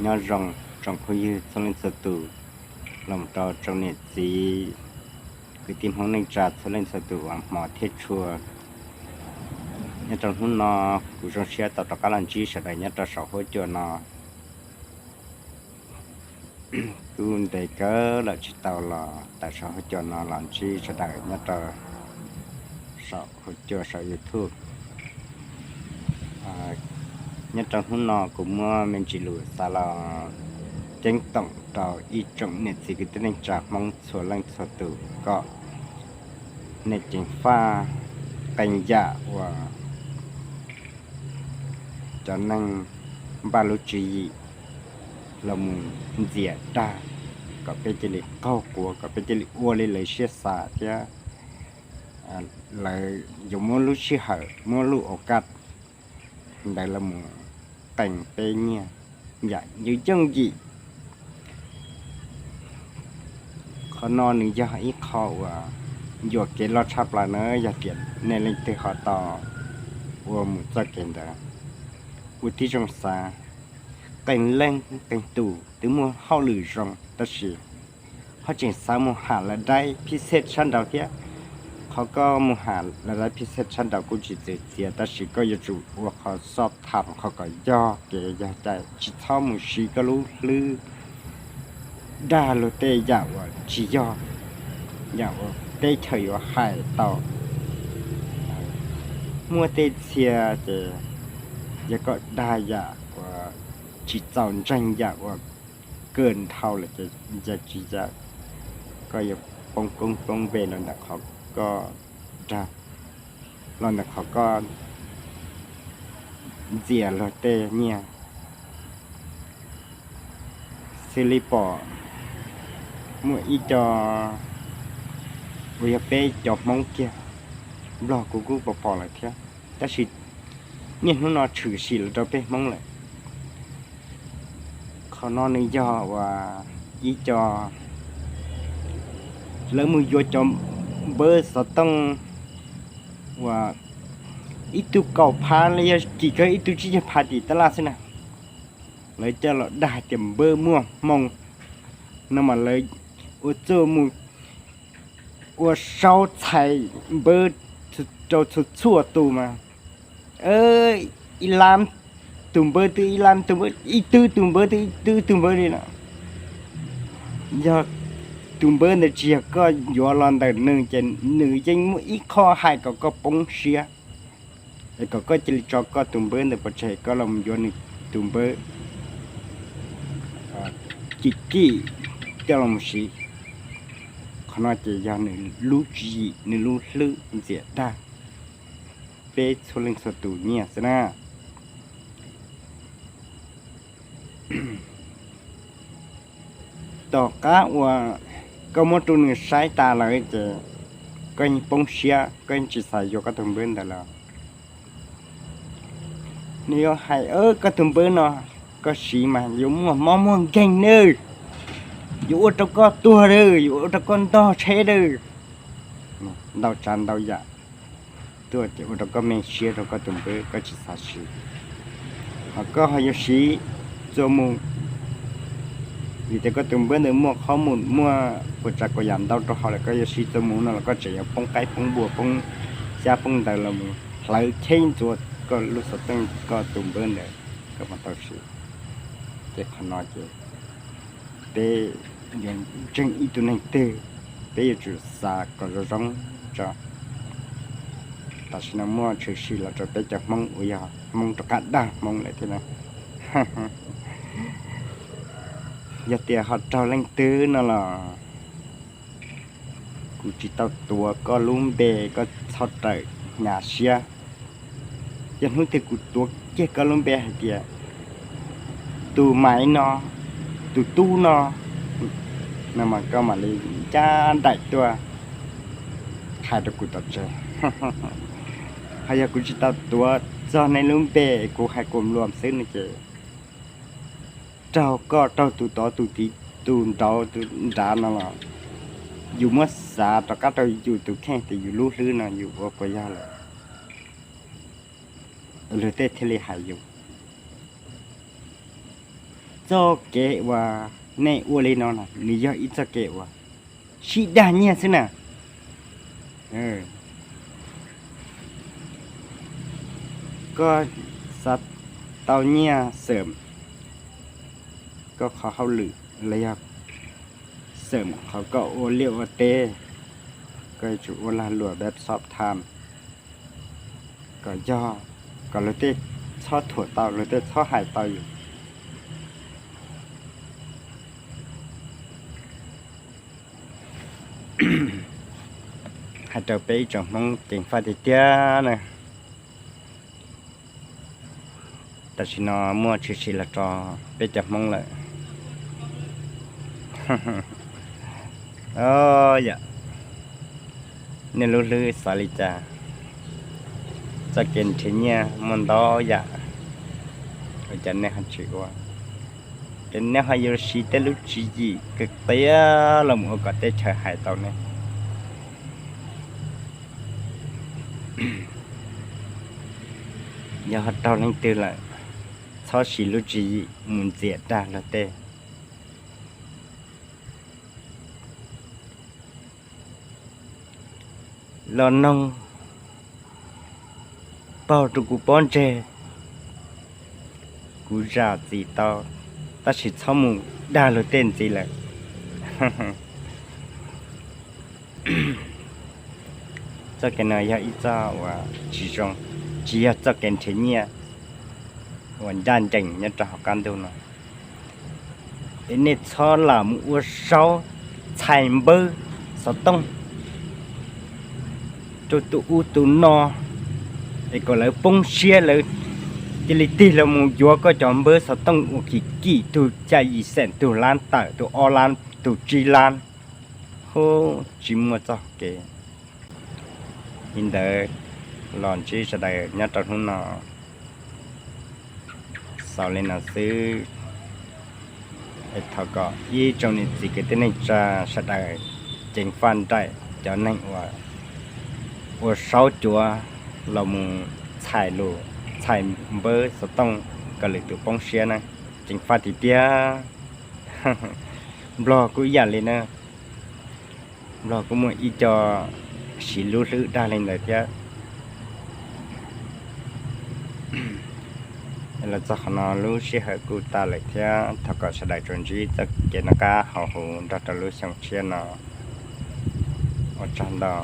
Nyob zoo tsoom phooj ywg txhua leej txhua tus, los rau tsoom niam txiv kwv tij Hmoob neej tsa txhua leej txhua tus uas hmov thiab tshua. Nyob rau hnub no kuv zoo siab tau rov qab los ntsib sawv daws nyob rau saum huab cua no. Kuv ntev kawg lawm tsis tau los tawm saum huab cua no los ntsib sawv daws nyob rau saum huab cua saum YouTube. Nyob rau hnub no kuv muaj me ntsis lus xav los ceeb toom rau ib tsoom niam txiv kwv tij neej tsa Hmoob txhua leej txhua tus kom nej ceev faj qee yam uas cov neeg npaj lub tswv yim los mus ntxias dag, kom peb cia li qaug quav, kom peb cia li ua li lawv siab xav thiab lawv yuav muab lub sij hawm muab lub au kaj ntawd los mus qee peb nyiaj yam yooj yooj yim. Qhov no nws yog ib qho uas yuam kev loj tshaj plaws na, yog tias nej leej twg ho tau ua mus txoj kev ntawd, ua tib zoo xav. Qee leej qee tus twb muaj hauj lwm zoo tab sis ho tseem xav mus ham lawv daib phij xej sab nraud thiab. Qhov koj mus ham lawv daib phij xej sab nraud kuj tsis txwv txiav tab sis koj yuav tsum ua qhov soj tham qhov kom yog kev yog cai, tsis txhob mus siv koj lub hlwb dag luag tej yam uas tsis yog, yam uas teb chaws yuav hais tau. Muaj tej txhia ces yog koj dag yam uas tsis txaus ntseeg, yam uas kawg dhau lawm ces ncaim tsis yam, koj yuav poob koob poob npe los ntawm qhov koj dag, los ntawm qhov koj ntxias luag tej nyiaj. Xws li pom muaj ib co uas yog peb cov Hmoob kiag, Nplog kuv kuj pom pom lawm thiab, tab sis niaj hnub no tshwm sim los rau peb Hmoob lawm. Qhov no nws yog uas ib co lawv mus yuav cov npawb xov tooj uas ib tug kaum phav los yog kim kawg ib tug tsib caug phav tim tab laj xwb na, lawv coj los dag tias npawb muaj hmoo no mas lawv ua txuj mus ua sau txhais npawb rau txhua txhua tus mas ib lab tus npawb twb ib lab tus npawb, ib twb tus npawb twb ib twb tus npawb li no. Yog tus npawb ntawd tsis yog koj yuav los ntawm nws ces nws yeej muaj ib qho hais kom koj poob siab, es kom koj cia li tso koj tus npawb ntawd pov tseg, koj los yuav nws tus npawb kim kim coj los siv. Qhov no ces yog nws lub tswv yim, nws lub hlwb ntxias dag peb txhua leej txhua tus nyiaj xwb na. Tom qab uas koj muab rau nws saib tas lawm ces koj yeej poob siab, koj yeej tsis xav yuav koj tus npawb ntawd lawm. Nws yuav hais, koj tus npawb no koj siv mas yuav muaj mob muaj nkeeg nawb, yuav ua rau koj tuag nawb, yuav ua rau koj ntog tsheb nawb. Ntau tsav ntau yam tuaj ces ua rau koj me siab rau koj tus npawb, koj tsis xav siv. Ho koj ho yuav siv txuas mus, vim tias koj tus npawb ntawd muaj qhob mus muaj puas tsav kuas yam ntau rau hauv lawm, koj yuav siv txuas mus no los koj tseem yuav poob qaib poob npua poob xyab poob ntawv los mus hlawv cheb ntxuav koj lub xov tooj koj tus npawb ntawd, koj mam tau siv. Ces qhov no ces peb yuav ntseeg ib tug neeg twg, peb yuav tsum xav kom zoo zoo tso. Tam sim no muaj tshwm sim los rau peb cov Hmoob uas yog Hmoob rov qab dag Hmoob lawm thiab na. Yog tias ho raug leej twg no los kuv tsis tau tuav koj lub npe, koj txhob rawm hnyav siab. Yog hnub twg kuv tuav kiag koj lub npe hais tias tus Maiv no, tus tub no, no mas koj mam li ncaj nraim tuaj hais rau kuv tom tsev. Ho yog kuv tsis tau tuav txog nej lub npe, kuv hais kuv luam xwb no ces raug koj raug tus tod tus tid tus nraud tus nrad no los yus muab xav rov qab rau yus tus kheej tias yus lub hlwb no yus ua puas yog lawm, luag tej thiaj li hais yus. Txoj kev uas nej ua li no na, nws yog ib txoj kev uas sib dag nyiaj xwb na. Koj xav tau nyiaj xeem koj qhov hauj lwm los yog xeem qhov koj ua liaj ua teb, koj yuav tsum ua lag luam web shop time kom yog, kom luag tej txhob thuam tau, luag tej txhob hais tau yus. Hais rau peb ib tsoom Hmoob ceev faj tiag tiag na. Tam sim no muaj tshwm sim los rau peb cov Hmoob lawm. Yam, nej lub hlwb xav li cas? Txoj kev nrhiav nyiaj muaj ntau yam, ua cas nej ho tsis ua? Ces nej ho yuav siv tej lub tswv yim kawg tiag los mus ua kom teb chaws hais tau nej. Yog ho raug leej twg lawm, txhob siv lub tswv yim mus ntxias dag luag tej. Los noog paug rau kuv pob ntseg, kuv zam txim tau, tab sis txhob mus dag luag tej ntxiv lawm. Txoj kev no yog ib txoj uas tsis zoo, tsis yog txoj kev nrhiav nyiaj uas ncaj ncees nyob rau hauv qab ntuj no. Es nej txhob lam mus ua saub txhais npawb xov tooj rau tus ub tus no, es kom lawv poob siab, lawv cia li tig los mus yuav koj cov npawb xov tooj uas kim kim, tug xya yim xees, tug lab tawm, tug ob lab, tug tsib lab. Hub, tsis muaj txoj kev li ntawd. Los ntsib sawv daws nyob rau hnub no xaus li no xwb. Es thov kom ib tsoom niam txiv kwv tij neej tsa sawv daws ceev faj nraim cov neeg uas ua saub cuav los mus txhais lus, txhais npawb xov tooj kom lwm tus poob siab na. Ceev faj tiag tiag. Nplog kuj ib yam li na. Nplog kuj muaj ib co siv lub hlwb dag li ntawd thiab. Los txog qhov no lub sij hawm kuj tas lawm thiab, thov kom sawv daws tsuas ntsib txoj kev noj qab haus huv nrog rau lub xyoo tshiab no. Ua tsaug ntau.